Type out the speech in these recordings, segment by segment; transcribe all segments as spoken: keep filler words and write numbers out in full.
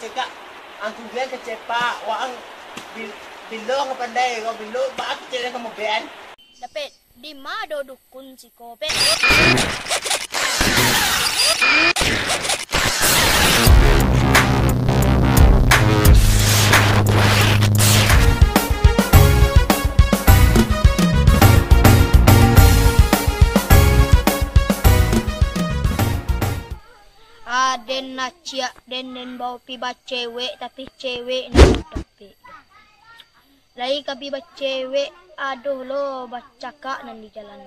Cekak, angku gen kecepak, waang bil-, bilo ka pandai, kau bilo, baa kecek den ka mobean. Dapek, di ma do dukun siko, Pet? Aden naciak den, den bao pi bacewek, tapi cewek nan dapek. Lai ka pi bacewek, adoh lo bacakak nan di jalan.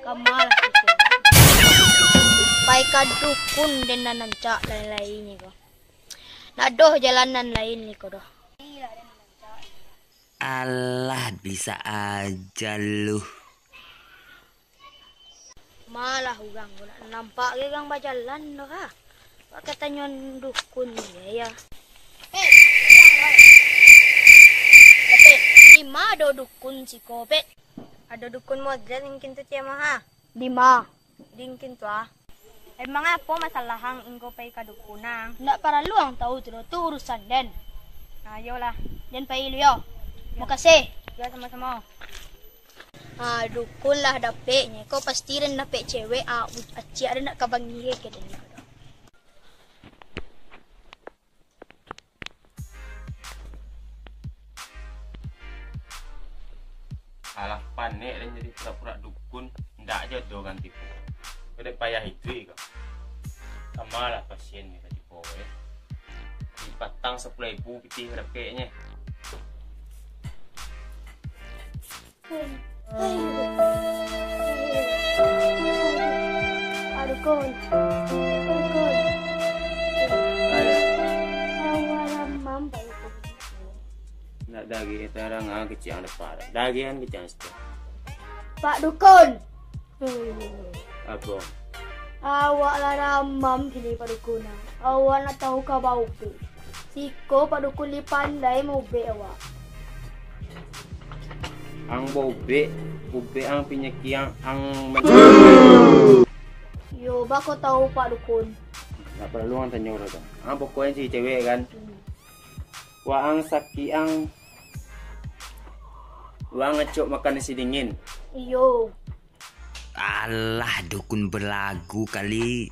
Kamalah kito. Pai ka dukun den nan rancak lain-lainnyo ko. Nak doh jalan nan lain ni ko doh. Alah, bisa aja lu. Malah urang ko nak nampak ge urang bajalan doh, ha. Wak katanyo dukun je, ya. Eh, Pet, di ma do dukun siko, Pet? Ado dukun model mungkin tu, Cek, mah, ha? Di ma? Di mungkin tu, ah. Emang apo masalah ang inggo pai ka dukun ang? Ndak paralu ang tahu tu doh, tu urusan den. Nah, iyolah. Den pai lu yo. Yo. Makasih. Yo, samo-samo. Ah, dukun lah dapeknyo. Ko pasti den dapek cewek, ah, u-, aciak den nak ka bangih ke den. Alah, panek den jadi pura-pura dukun, ndak jo doh ganti ko. Ko dek payah iduik ko. Kamalah pasien ni tadi ko, eh. Di patang sapuluah ribu pitih dapeknyo. Aduh, kun. Aduh, kun. Awak lah mampai, kun. Ndak dari tarang, ah, kecil depan. Dari an kecil situ. Pak Dukun. Apo? Awak lah ramam kini, Pak Dukun, ah. Awak nak tahu ka baubek. Siko Pak Dukun lai pandai maubek awak. Ang baubek, ubek ang pinyakiang ang man-, Yo, bako tahu Pak Dukun. Ndak paralu ang tanyo urang tu. Ang pokoknyo si cewek kan. Hmm. Waang sakik ang, waang acok makan nasi dingin. Iyo. Alah, dukun balagu kali.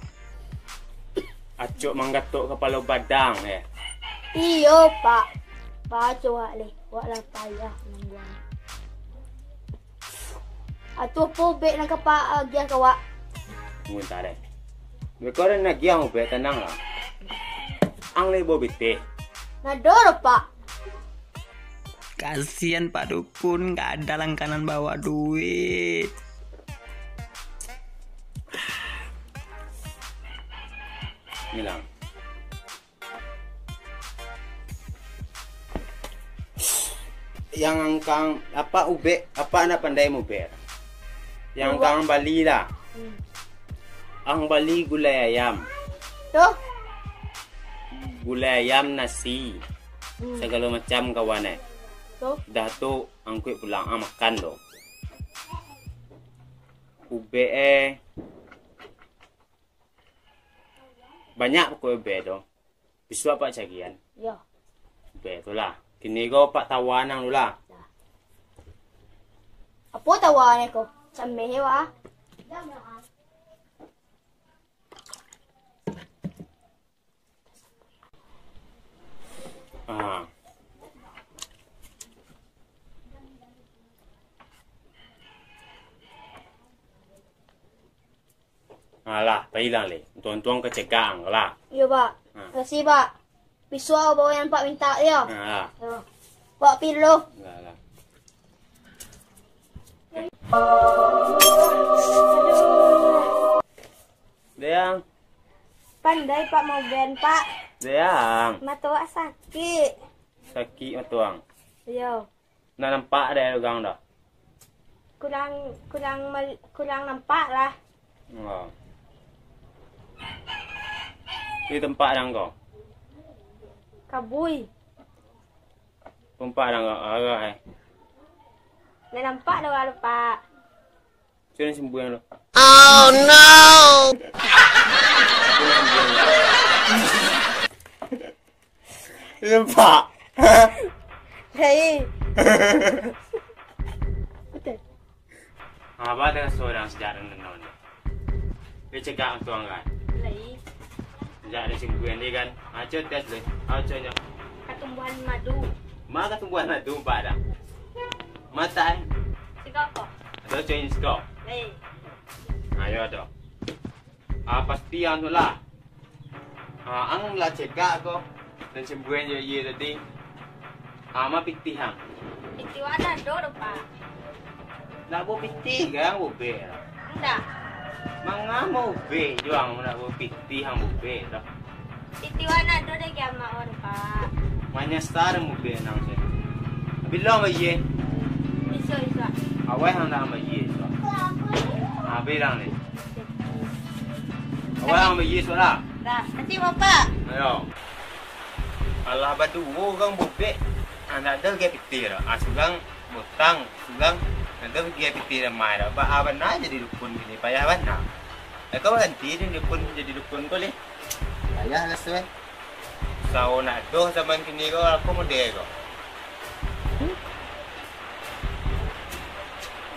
Acok manggatok kapalo badang, eh. Iyo, Pak. Baco wak leh. Wak lah payah nungguan. Atuh, apo ubek nan ka Pak agiah ka wak? Tunggu sabanta deh. Beko den agiah ubek, tanang lah. Ang leh bo bitih. Nado doh, Pak. Kasian Pak Dukun, ndak ado langkanan bawa duit. Bilang. Yang angkang, apak ubek, apak ndak pandai mubek. Yang Ubek. Angkang bali lah. Hmm. Ang bali gulai ayam. Tuh. Gulai ayam, nasi. Hmm. Sagalo macam kawan eh. Tuh. Dah tu, angkuik pulang, ang makan tu. Ubek eh. Banyak pokok ubek tu. Bisuak apak carian. Yo. Ubek tu lah. Kini ko apak tawa ang dulu lah. Apo tawa ang ko? Sameh wak. Ah. Alah, pailah leh. Untuang-untuang ka cegak ang lah. Iyo, Pak. Ha. Makasih, Pak. Pisuak bawa yang Pak minta yo. Ha. Yo. Pak pi dulu. Lah, lah. Dayang. Pandai, Pak, mau ben, Pak. Dayang. Mato wak sakik. Sakik mato ang. Iyo. Ndak nampak dek urang doh. Kurang, kurang mal-, kurang nampak lah. Oh. Di tempat dang ko? Kabui. Tempat dang ko, arah eh. Ndak nampak doh, Pak. Cubo sembuhan lo. Oh no! Nampak? Lai. Betul. Ha, ba ado raso urang sajak den dano. Dia cegak ang tuang kan? Lai. Sajak den simbuan dia kan. Ha, cubo tes deh. Ha, cubo nyo. Katumbuhan madu. Ma katumbuhan madu, ba dah. Mata, eh. Siko ko. Ado cubo siko. Lai. Ayo, ado. Ah, pasti ang tu lah. Ah, ang lah cegak ko. Dan simbuan jo iye tadi. Ah, ma pitih ang. Pitih wak ado doh, Pak. Nak bao pitih kan, bobek. Indak. Manga bobek jo ang, nak bao pitih ang bobek doh. Pitih wak ado doh, kiamak wak, Pak. Manyasa den bobek nang se. Bilo ang bayie? Isuak, isuak. Awai ang dak bayie isuak. Ah, bilang ni. Awak ang bayie suara. Dah, kecil bapak. Ayo. Alah, baduo urang bobek. Anak dah gai pitih dah. Ah, surang botang, surang dah gai pitih dah mai dah. Ba, ah, bana jadi dukun kini, payah bana. Eh, kau ganti ni dukun, jadi dukun kau leh. Payah lah, suai. Sao nak doh zaman kini ko, aku mode ko.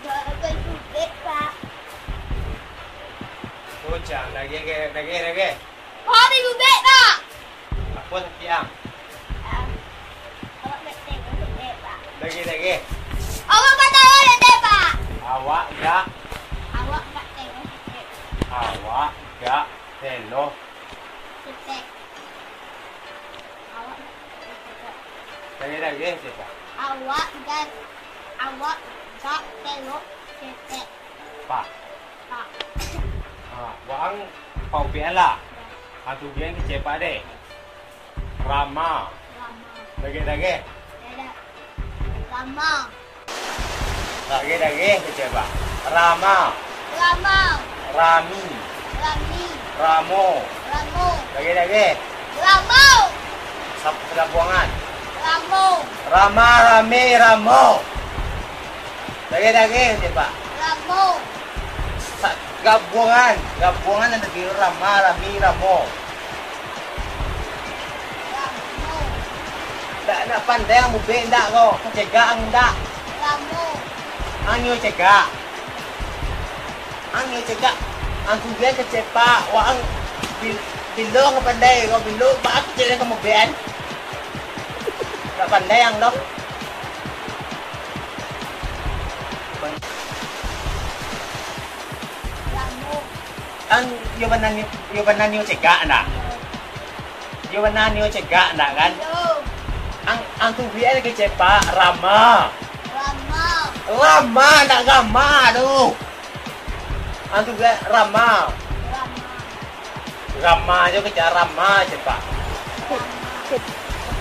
Dua abang bubek, Pak. Bocah, lagi, lagi, lagi, lagi. Kau ni bubek, Pak. Apa sakit, Ang? Ang, awak nak tengok bubek, Pak. Lagi, lagi. Awak nak tengok bubek, Pak. Awak gak. Awak nak tengok bubek. Awak gak tengok. Cetek. Awak cetek. Lagi, lagi, cetek. Awak jan, awak jak telok cetek. Pak. Pak. Ha, waang Pak Upiak lah. Ya. Hantu gian kecek Pak deh. Rama. Rama. Lagi, lagi. Dadah. Rama. Dageh-dageh kecek, Pak. Rama. Rama. Rami. Rami. Ramo. Ramo. Dageh-dageh. Ramo. Sap-, sagabuangan. Ramo. Rama, rami, ramo. Dageh-dageh kecek, Pak. Ramo. Sa-, gabuangan. Gabuangan nan tadi, rama, rami, ramo. Ndak, ndak pandai ang bubek ndak ko? Kacegak ang ndak? Ang nio cegak. Ang nio cegak. Ang kuliah kecepak. Wah, ang bil-, bilo ang pandai ko, bilo ba kecek ang ka bubek an. Ndak pandai ang doh. Ang, iyo bana ni, iyo bana nio cegak ndak? Iyo bana nio cegak ndak kan? Iyo. Ang, ang tu biar kecepak, rama. Rama. Rama, ndak gama tu. Ang tu biar rama. Rama. Rama jo kecek, rama cepak.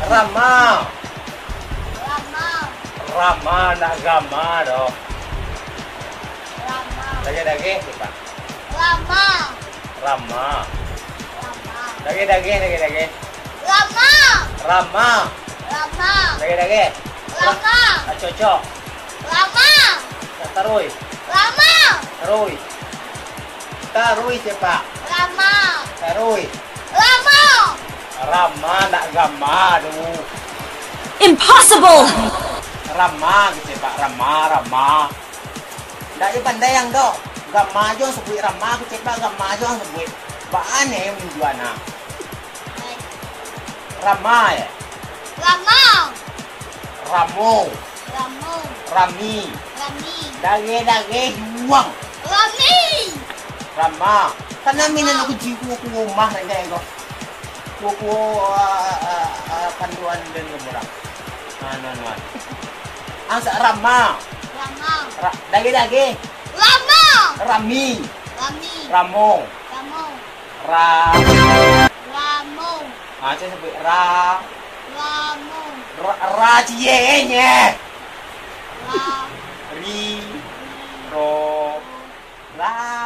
Rama. Rama. Rama, ndak gama doh. Rama. Dageh-dageh cepak. Rama. Rama. Rama. Dageh-dageh, dageh-dageh. Rama. Rama. Rama. Dageh-dageh. Rama. Acok-acok. Rama. Taruih. Rama. Taruih. Taruih cepak. Rama. Taruih. Rama. Rama ndak gama tu. Impossible. Rama kecepak, rama, rama. Ndak ado pandai ang doh. Gama jo sabuik rama, kecek ba gama jo ang sabuik. Baa ne minjuana. Rama, yo? Rama. Ramo. Ramo. Rami. Rami. Dageh-dageh juang. Rami. Rama. Kana minan aku jiwa ku rumah nan kaya ko. Kuo-kuo, ah, ah, ah, panduan den ka murah. Anu, anu, anu. Angsa rama. Rama. Ra-, dageh-dageh. Rama. Rami. Rami. Ramo. Ramo. Ra. Ramo. Ah, cubo sabuik. Ra. Ramo. Ra, ra ciek nye. Ra. Ri. Ro. Ra.